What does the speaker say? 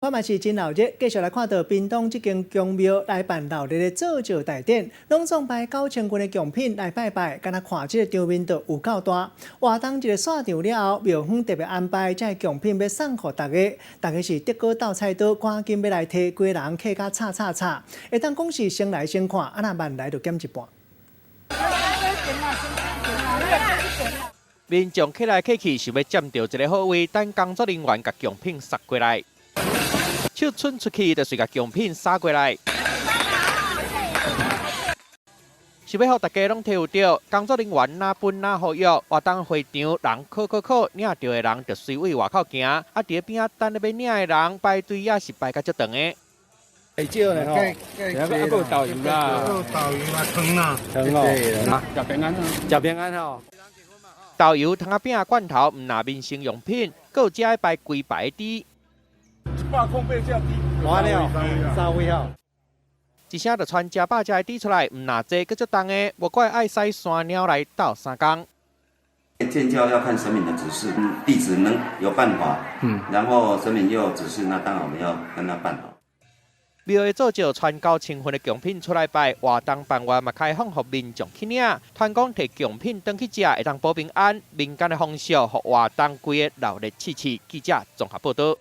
我嘛是真鬧熱，繼續來看到屏東這間宮廟來辦鬧熱的做醮大典，攏總擺9000份的貢品來拜拜，敢若看這个場面就有夠大。活動一个散場了後，廟方特別安排這个貢品欲送予大家，大家是竹篙鬥菜刀，趕緊欲來提，規个人客甲吵吵吵，會當講是先來先看，啊若慢來就減一半。民眾客來客去，想欲佔著一个好位，等工作人員共貢品捒過來。手伸出去，就隨共貢品灑過來。是欲予大家攏提有著，工作人員哪分哪予約，活動會場人靠靠靠，領著的人就隨位外口行，啊，佇咧邊仔等咧欲領的人排隊也是排甲足長的。少咧吼，啊，閣有豆油啦，閣有豆油啊，糖啊，糖哦，食平安啊，食平安吼。豆油、糖仔餅、罐頭，毋若民生用品，閣有遮愛排規排豬。108隻豬，完了，三位吼。一聲就傳誠百隻的豬出來，毋若濟，閣足重的，無怪愛駛山貓來鬥相共。建醮要看神明的指示，弟子能有辦法，然後神明又有指示，那當然我們要跟他辦好。廟的做醮傳9000份的貢品出來拜，活動辦完嘛開放予民眾去領。傳講提貢品轉去食，會當保平安。民間的風俗，予活動規个鬧熱刺刺。記者綜合報導。